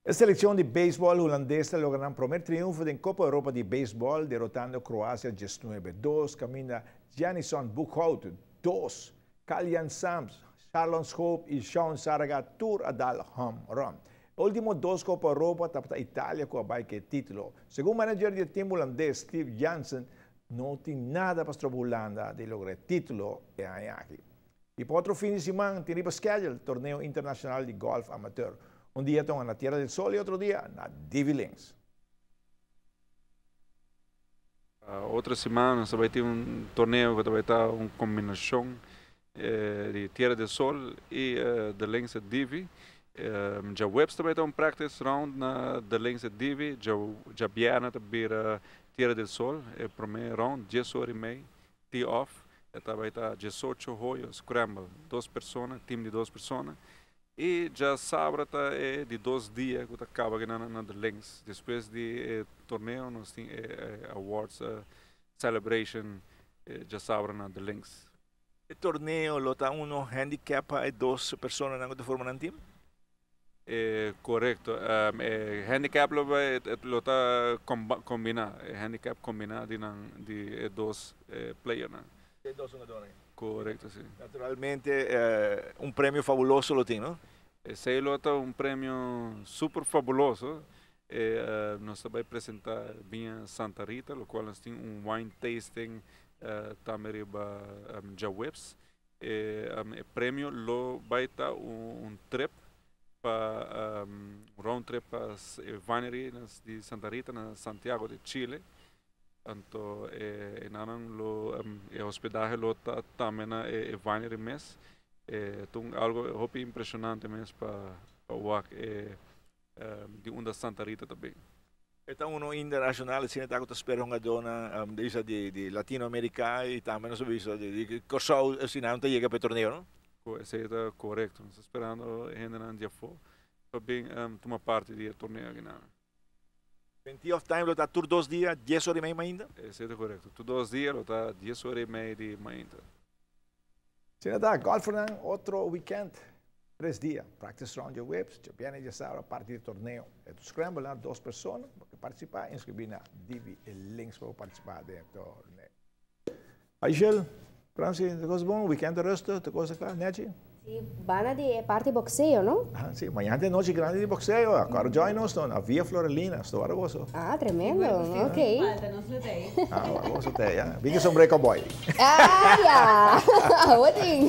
E seleccion di baseball hulandes ta logra nan promer triunfo den Copa Europa di Baseball derotando Croacia diesnuebe, dos caminda Janison Boekhout, dos, Kalyan Sams, Sharlon Schoop y Shaun Saraga tur a dal home run. E ultimo dos Copa Europa tabata Italia cu a bay cu e titulo. Segun manager di e team hulandes Steve Jansen no tin nada pa stroba Hulanda di logra e titulo e aña aki. Y pa otro fin di siman tin riba schedule torneo internacional di golf amateur. Un dia ta na Tierra del Sol y otro dia na Divi Links. Otro siman nos ta bay tin un torneo cu ta bay ta un combinacion di Tierra del Sol y The Links at Divi. Djaweps ta bay ta un practice round na The Links at Divi, djabierna ta bira Tierra del Sol e prome round dies ora y mei tee off. E ta bay ta diesocho hoyo scramble, dos persona, team di dos persona. Y djasabra ta e di dos dia cu ta caba akinan na The Links. Despues di e torneo nos tin e awards celebration djasabra na The Links. E torneo lo ta uno handicap pa e dos personanan cu ta forma nan team? E corecto. E handicap lo bay lo ta combina, e handicap combina di nan di e dos playernan. E dos hungadornan. Corecto si. Naturalmente un premio fabuloso lo tin, no? Esey lo ta un premio super fabuloso. E nos ta bay presenta biña Santa Rita, locual nos tin un wine tasting tambe riba djaweps. E premio lo bay ta un trip pa un round trip pa e winery di Santa Rita na Santiago de Chile. Anto e enanan lo e hospedahe lo ta tambe na e winery mes. E ta un algo hopi impresionante mes pa wak e di unda Santa Rita ta bin. E ta uno internacional asina ta cu ta spera hungadornan bisa di Latinoamerica y tambe nos a bisa di Corsou asina nan ta yega pa e torneo no? Esey ta corecto, nos ta sperando e hendenan di afo pa bin tuma parti di e torneo akinan. Den tee off time lo ta tur dos dia dies ora y mei mainta? Esey ta corecto, tur dos dia lo ta dies ora y mei di mainta. Asina ta, golfernan otro weekend, tres dia, practice round djaweps, djabièrnè i djasabra parti di torneo. E ta scramble na dos persona, bo ke partisipá, inskribí na Divi e links pa bo partisipá den e torneo. Aishel, Franci, tur kos bon? Weekend ta rustig, tur kos ta kla, nechi? Si, banda di e parti boxeo, no? Ah, si, mañana ta e nochi grandi di boxeo. Acorda join nos no, na Villa Florelina. Sto wara boso. Ah, tremendo. Ok. Falta nos lo t'ey. Ah, wara boso t'ey, ah. Bin ki sombré cowboy. Ah, ya. Awo tin.